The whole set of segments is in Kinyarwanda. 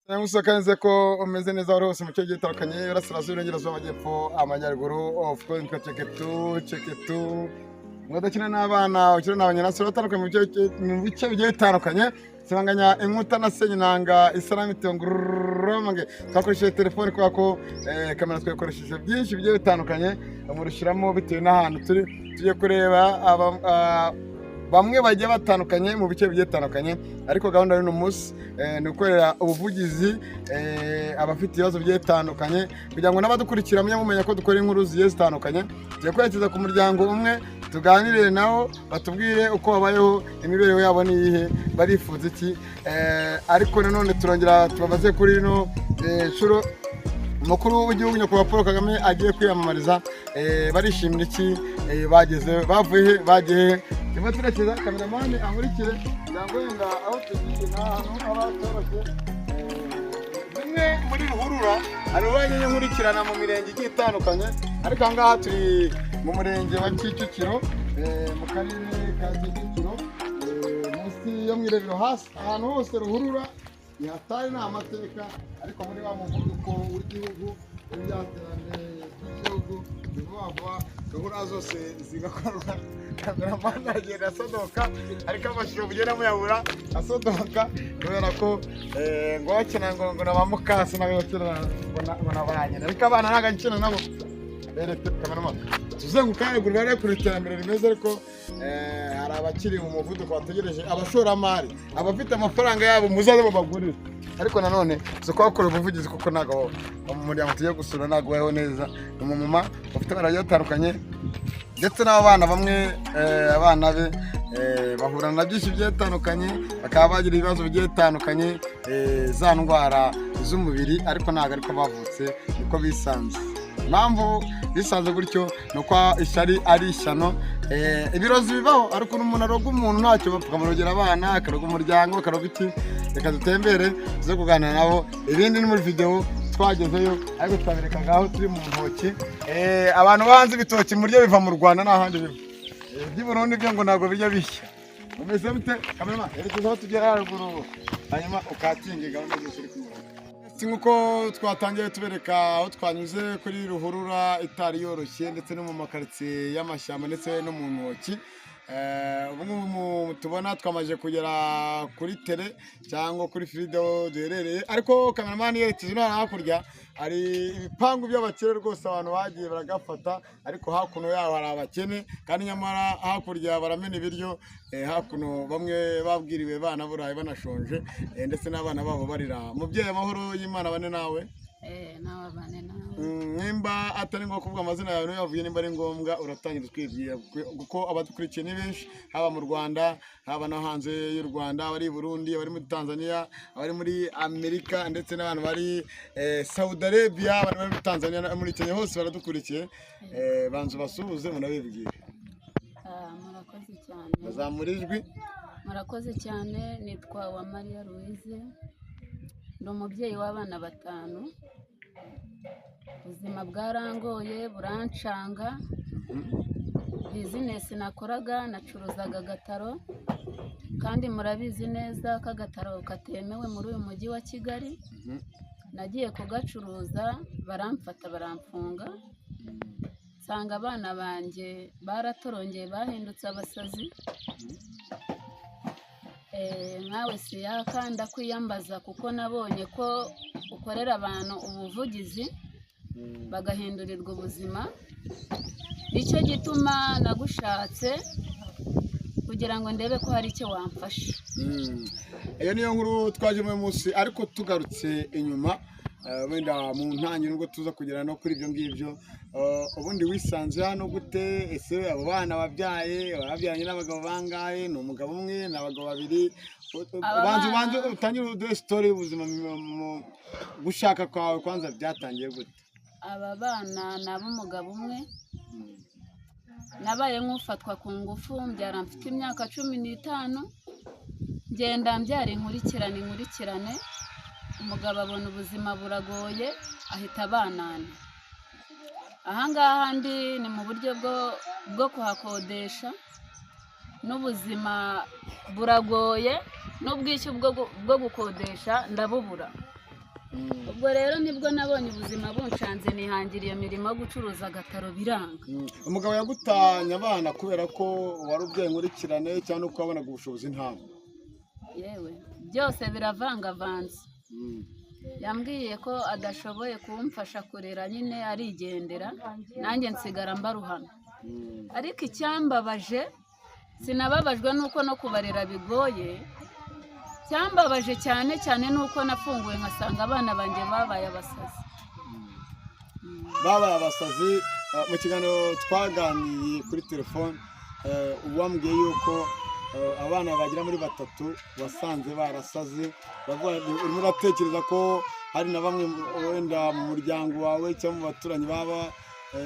Nkusa ko umeze neza aho uri hose mu cyo gitandukanye, Iburasirazuba, Iburengerazuba, Amajyepfo, Amajyaruguru. Of course nitwa Ceketu Ceketu, mwadakina n'abana, ukina n'abanyarasura batandukanye mu bice bigiye bitandukanye. Sibanganya inkuta na senyinanga isaramiti ngurumge. Twakoresheje telefone kubera ko kamera twakoresheje byinshi bigiye bitandukanye, murushyiramo bitewe n'ahantu turi. Tugiye kureba bamwe bagiye batandukanye mu bice bigiye bitandukanye, ariko gahunda y'uno munsi ni ugukorera ubuvugizi abafite ibibazo bigiye bitandukanye, kugira ngo n'abadukurikira mujye mumenya ko dukora inkuru zigiye zitandukanye. Tugiye kwerekeza ku muryango umwe, tuganire nabo, batubwire uko babayeho, imibereho yabo ni iyihe, barifuza iki. Ariko nanone turongera tubabaze kuri ino nshuro umukuru w'igihugu nyakubahwa Paul Kagame agiye kwiyamamariza, barishimira iki, bageze bavuye he, bagiye he. Turimo turekeza cameraman ankurikire, kugira ngo wenda aho tugiye ni ahantu haba hatoroshye. Zimwe muri ruhurura hari uruhare nkurikirana mu mirenge igiye itandukanye, ariko aha ngaha turi mu murenge wa Kicukiro, mu karere ka Kicukiro, munsi yo mu Irebero hasi. Ahantu hose ruhurura ni hatari, ni amateka, ariko muri wa muvuduko w'igihugu w'ibyaterambere by'igihugu, ni vuba vuba ruhurura zose zigakorwa. Cameraman agenda asodoka, ariko amashusho mugenda muyabura asodoka kubera ko ngo bakina ngo na ba mukase nabo bakina ngo na ba nyina, ariko abana ntabwo akina nabo. Bereke cameraman tuzenguka haruguru barebe kure iterambere rimeze, ariko hari abakiri mu muvuduko bategereje abashoramari, abafite amafaranga yabo muzaze mubagurire. Ariko nanone si uko bakora ubuvugizi, kuko ntabwo mu muryango tugiye gusura ntabwo bayeho neza. Ni umumama ufite abana bagiye batandukanye, ndetse n'abo bana bamwe abana be bahura na byinshi bigiye bitandukanye, bakaba bagira ibibazo bigiye bitandukanye, za ndwara z'umubiri, ariko ntabwo ariko bavutse, niko bisanze. Impamvu bisanze gutyo ni uko ishyari ari ishyano. Ibirozi bibaho, ariko umuntu aroga umuntu ntacyo bapfa, akamurogera abana, akaroga umuryango, akaroga iki. Reka dutembere tuze kuganira nabo, ibindi ni muri videwo twagezeyo, ariko twabereka ngaho turi mu ntoki. Abantu banze ibitoki muryo biva mu Rwanda, nta handi biva. Iby'i Burundi byo ngo ntabwo bijya bishya. Mumeze bite? Cameraman, yerekeza aho tugera haruguru, hanyuma ukatinge gahunda zose uri ku murongo. Si nk'uko twatangiye tubereka aho twanyuze kuri ruhurura itari yoroshye, ndetse no mu makaritsiye y'amashyamba, ndetse no mu ntoki. Ubu ngubu tubona twamaze kugera kuri terrain cyangwa kuri field aho duherereye, ariko cameraman yerekeje ino hakurya hari ibipangu by'abakire rwose, abantu bagiye baragafata, ariko hakuno yaho hari abakene, kandi nyamara hakurya baramena ibiryo, hakuno bamwe babwiriwe banaburaye banashonje, ndetse n'abana babo barira. Mubyeyi, amahoro y'Imana bane nawe. Nawe abane nawe. Nimba atari ngombwa kuvuga amazina yawe ntuyavuge, nimba ari ngombwa uratangira twibwira, kuko abadukurikiye ni benshi, haba mu Rwanda, haba no hanze y'u Rwanda, abari i Burundi, abari muri Tanzania, abari muri Amerika, ndetse n'abantu bari Saudi Arabia, abari muri Tanzania no muri Kenya, hose baradukurikiye. Banza ubasuhuze munabibwire. Ah, murakoze cyane. Bazamura ijwi. Murakoze cyane. Nitwa Uwamariya Louise, ndi umubyeyi w'abana batanu. Ubuzima bwarangoye burancanga. Business nakoraga, nacuruzaga agataro, kandi murabizi neza ko agataro katemewe muri uyu mujyi wa Kigali. Nagiye kugacuruza baramfata baramfunga, nsanga abana banjye baratorongeye bahindutse abasazi. Nkawe Siyaka, ndakwiyambaza kuko nabonye ko ukorera abantu ubuvugizi bagahindurirwa ubuzima. Nicyo gituma nagushatse kugira ngo ndebe ko hari icyo wamfasha. Iyo niyo nkuru twajemo uyu munsi, ariko tugarutse inyuma, wenda mu ntangiriro, nubwo tuza kugera no kuri ibyo ngibyo, ubundi wisanze hano gute? Ese abo bana wabyaye, wababyaranye n'abagabo bangahe? Ni umugabo umwe, ni abagabo babiri? Aba ubanza bana- ubanza utangire uduhe story y'ubuzima, mu gushaka kwawe kwanza byatangiye gute? Aba bana ni ab'umugabo umwe. Nabaye nk'ufatwa ku ngufu, mbyara mfite imyaka 15, ngenda mbyara inkurikirane inkurikirane. Umugabo abona ubuzima buragoye ahita abanana. Ahangaha ndi ni mu buryo bwo kuhakodesha, n'ubuzima buragoye, n'ubwishyu bwo gukodesha ndabubura. Ubwo rero nibwo nabonye ubuzima bunshanze, nihangira iyo mirimo yo gucuruza agataro biranga. Umugabo yagutanye abana kubera ko wari ubyaye inkurikirane cyangwa uko wabonaga ubushobozi ntabwo? Yewe, byose biravangavanze. Yambwiye ko adashoboye kumfasha kurera nyine, arigendera, nanjye nsigara mbaruhana. Ariko icyambabaje, sinababajwe n'uko no kubarera bigoye, cyambabaje cyane cyane n'uko nafunguwe nkasanga abana banjye babaye abasazi. Babaye abasazi. Mu kiganiro twaganiriye kuri telefone, wambwiye yuko abana bagera muri batatu wasanze barasaze. Bavuga, urimo uratekereza ko hari na bamwe wenda mu muryango wawe cyangwa mu baturanyi baba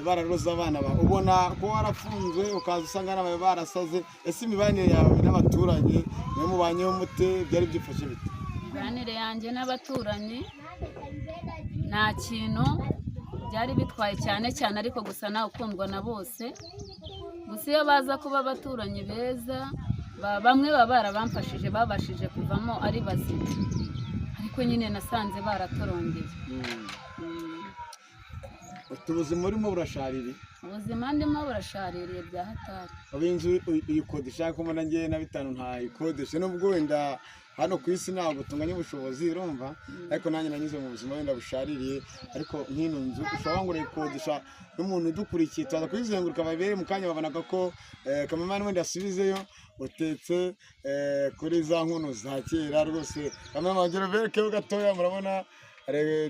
bararoze abana bawe, ubona ko warafunzwe ukaza usanga abana bawe barasaze. Ese imibanire yawe n'abaturanyi, mwe mubanyeho mute? Byari byifashe bite? Imibanire yanjye n'abaturanyi nta kintu byari bitwaye cyane cyane, ariko gusa nawe ukundwa na bose. Gusa iyo baza kuba abaturanyi beza, bamwe baba barabamfashije, babashije kuvamo ari bazima, ariko nyine nasanze baratorongeye. Ufite ubuzima urimo burashaririye? Ubuzima ndimo burashaririye bya hatari. Ubu inzu uyikodesha? Ko mbona njye na bitanu ntayikodesha, nubwo wenda hano ku isi ntabwo tunganya ubushobozi, urumva, ariko nanjye nanyuze mu buzima wenda bushaririye. Ariko nk'ino nzu ushobora ngo urayikodesha n'umuntu udukurikiye, tuza kuyizenguruka babere mu kanya, babonaga ko cameraman wenda asubizeyo. Utetse kuri za nkono za kera rwose. Cameraman ongera uberekeho gatoya, murabona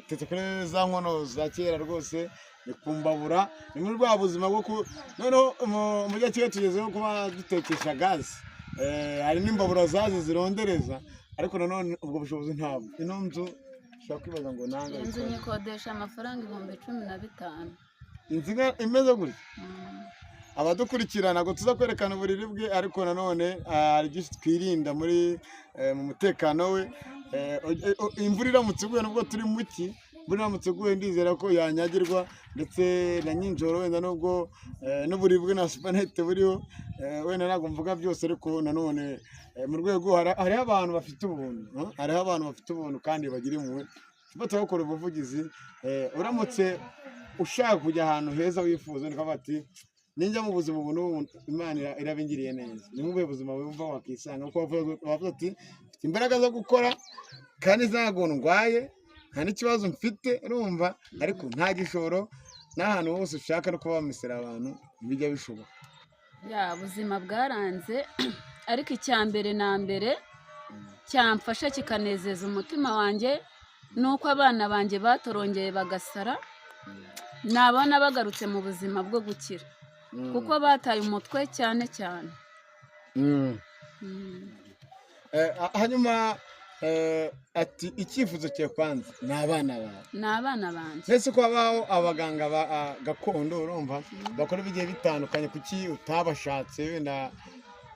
utetse kuri za nkono za kera rwose, ni ku mbabura, ni muri bwa buzima bwo ku noneho mu mujyi wa Kigali tugezeho kuba dutekesha gaze. Hari n'imbabura zaje zirondereza, ariko nanone ubwo bushobozi ntabwo. Ino nzu ushobora kwibaza ngo nanga Inzu nyikodesha amafaranga 15,000. Inzu imeze gutya? Abadukurikira, ntabwo tuza kwerekana uburiri bwe, ariko nanone hari byinshi twirinda muri mu mutekano we. Imvura iramutse iguye, nubwo turi mu cyi, imvura iramutse iguye ndizera ko yanyagirwa, ndetse na nijoro wenda, nubwo n'uburiri bwe na supanete buriho. Wenda ntabwo mvuga byose, ariko nanone mu rwego hariho abantu bafite ubuntu, hariho abantu bafite ubuntu kandi bagira impuhwe, tuba turakora ubuvugizi. Uramutse ushaka kujya ahantu heza wifuza, ni ukavuga ati ninjya mu buzima ubu n'ubu Imana irabingiriye neza, ni nk'ubuhe buzima wumva wakisanga? Kuko wavuze ati mfite imbaraga zo gukora kandi ntabwo ndwaye, nta n'ikibazo mfite, urumva, ariko nta gishoro, n'ahantu hose ushaka no kuba wamesera abantu ntibijya bishoboka. Ya, ubuzima bwaranze, ariko icya mbere na mbere cyamfasha kikanezeza umutima wanjye ni uko abana banjye batorongeye bagasara, nabona bagarutse mu buzima bwo gukira, kuko bataye umutwe cyane cyane. Hanyuma ati icyifuzo cyawe kwanza ni abana bawe? Ni abana banjye. Mbese ko habaho abaganga ba gakondo, urumva, bakora ibigiye bitandukanye, kuki utabashatse wenda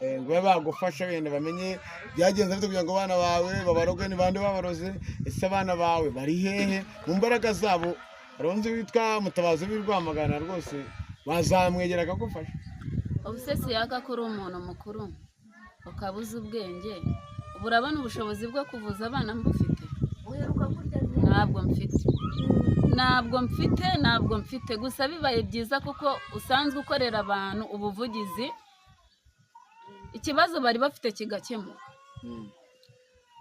ngo babe bagufasha, wenda bamenye byagenze bite kugira ngo abana bawe babaroge? Ni bande babaroze? Ese abana bawe bari hehe? Mu mbaraga zabo, hari undi witwa Mutabazi w'i Rwamagana rwose, wazamwegera akagufasha. Ubu se siyaka ko uri umuntu mukuru ukaba uzi ubwenge, ubu urabona ubushobozi bwo kuvuza abana mbufite? Ntabwo mfite, ntabwo mfite, ntabwo mfite. Gusa bibaye byiza, kuko usanzwe ukorera abantu ubuvugizi, ikibazo bari bafite kigakemuka,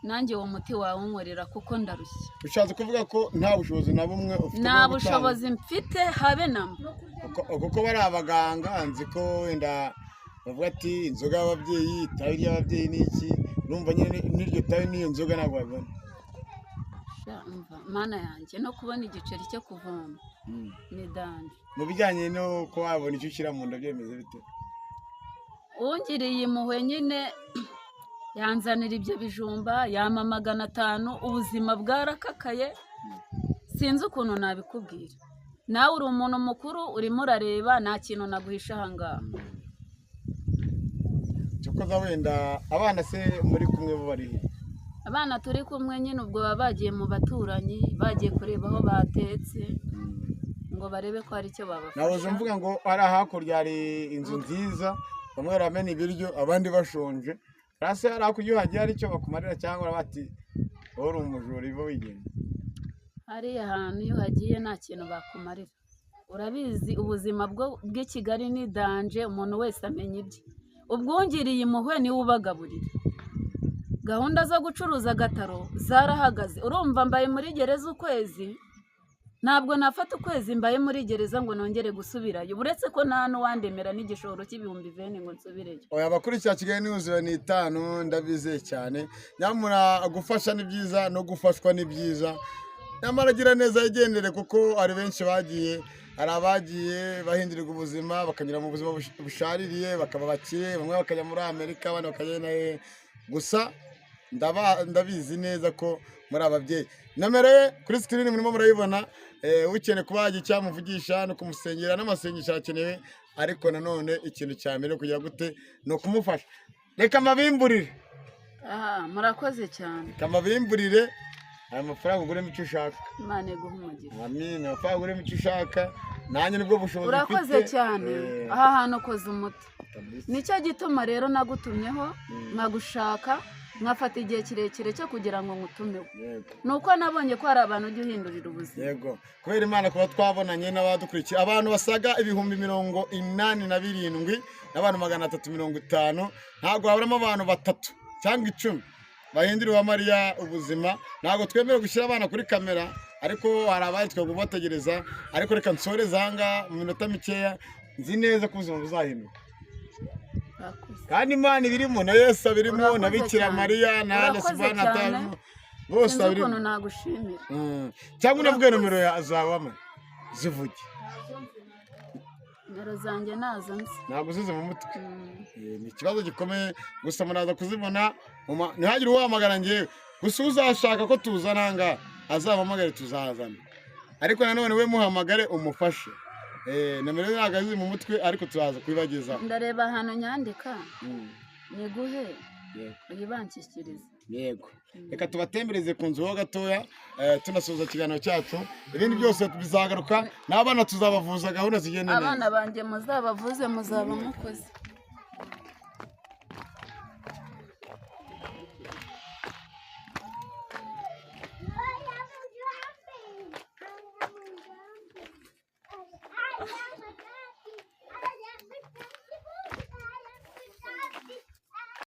nanjye uwo muti wawunkorera kuko ndarushye. Ushatse kuvuga ko nta bushobozi na bumwe ufite Nta bwo gutanga? bushobozi mfite habe na mba. Kuko bari abaganga, nzi ko wenda bavuga ati inzoga y'ababyeyi, itabi ry'ababyeyi ni iki, urumva nyine n'iryo tabi n'iyo nzoga ntabwo babibona. Sha, umva mana yanjye, no kubona igiceri cyo kuvoma ni danger. Mu bijyanye no kuba wabona icyo ushyira mu nda byemeze bite? Ungiriye impuhwe nyine yanzanira ibyo bijumba, yampa 500. Ubuzima bwarakakaye, sinzi ukuntu nabikubwira. Nawe uri umuntu mukuru, urimo urareba, nta kintu naguhisha aha ngaha. Cyokoza wenda abana se muri kumwe bo bari he? Abana turi kumwe nyine ubwo baba bagiye mu baturanyi, bagiye kureba aho batetse ngo barebe ko hari icyo Nahoze babafasha. mvuga ngo hari hakurya hari inzu nziza, bamwe baramena ibiryo abandi bashonje. Hasi hari hakurya iyo uhagiye hari icyo bakumarira, cyangwa bati wowe uri umujura iva wigenda? Hariya hantu iyo uhagiye nta kintu bakumarira. Urabizi ubuzima bw'i Kigali ni danje, umuntu wese amenya ibye. Ubwungiriye impuhwe niwe ubagaburira. Gahunda zo gucuruza agataro zarahagaze. Urumva mbaye muri gereza ukwezi, ntabwo nafata ukwezi mbaye muri gereza ngo nongere gusubirayo, uretse ko nta n'uwandemera n'igishoro cy'ibihumbi 20 ngo nsubireyo. Oya, abakurikira Kigali News ni 5, ndabizeye cyane. Nyamara gufasha ni byiza no gufashwa ni byiza. Nyamara agira neza yigendere, kuko hari benshi bagiye, hari abagiye bahindurirwa ubuzima bakanyura mu buzima bushaririye bakaba bakire, bamwe bakajya muri Amerika, abandi bakajya na hehe. Gusa ndabizi neza ko muri ababyeyi. Nomero ye kuri screen murimo murayibona. Ukeneye kuba yagira icyo amuvugisha no kumusengera, n'amasengesho arakenewe, ariko nanone ikintu cya mbere kugira gute ni ukumufasha. Reka mbabimburire. Aha, murakoze cyane. Reka mbabimburire aya mafaranga uguremo icyo ushaka. Imana iguhe umugisha. Amina. Amafaranga uguremo icyo ushaka, nanjye nibwo bushobozi mfite. Urakoze cyane. Aha hantu ukoze umuti. Nicyo gituma rero nagutumyeho, nkagushaka, nkafata igihe kirekire cyo kugira ngo ngutumeho. Ni uko nabonye ko hari abantu ujya uhindurira ubuzima. Yego, kubera Imana kuba twabonanye n'abadukurikiye, abantu basaga 87,350 n'abantu 350, ntabwo haburamo abantu 3 cyangwa 10 bahindurira Uwamariya ubuzima. Ntabwo twemerewe gushyira abana kuri kamera, ariko hari abari twebwe bategereza. Ariko reka nsoreze aha ngaha mu minota mikeya, nzi neza ko ubuzima buzahinduka. Kandi Imana ibirimo, na Yesu abirimo, na Bikira Mariya, na Subhana Ta'ala, bose abirimo. Ukuntu nagushimira. Cyangwa unavuge nomero zawe ama zivuge. Nomero zanjye nazo nzi. Ntabwo uzize mu mutwe. Ni ikibazo gikomeye, gusa muraza kuzibona, ntihagire uwahamagara ngewe. Gusa uzashaka ko tuzana aha ngaha azahamagare, tuzazana. Ariko nanone we muhamagare umufashe. Nomero ntabwo azizi mu mutwe, ariko turaza kubibagezaho. Ndareba ahantu nyandika niguhe uyibanshyikirize. Yego, reka tubatembereze ku nzu ho gatoya, tunasoza ikiganiro cyacu. Ibindi byose bizagaruka, n'abana tuzabavuza, gahunda zigenda neza. Abana banjye muzabavuze, muzaba mukoze.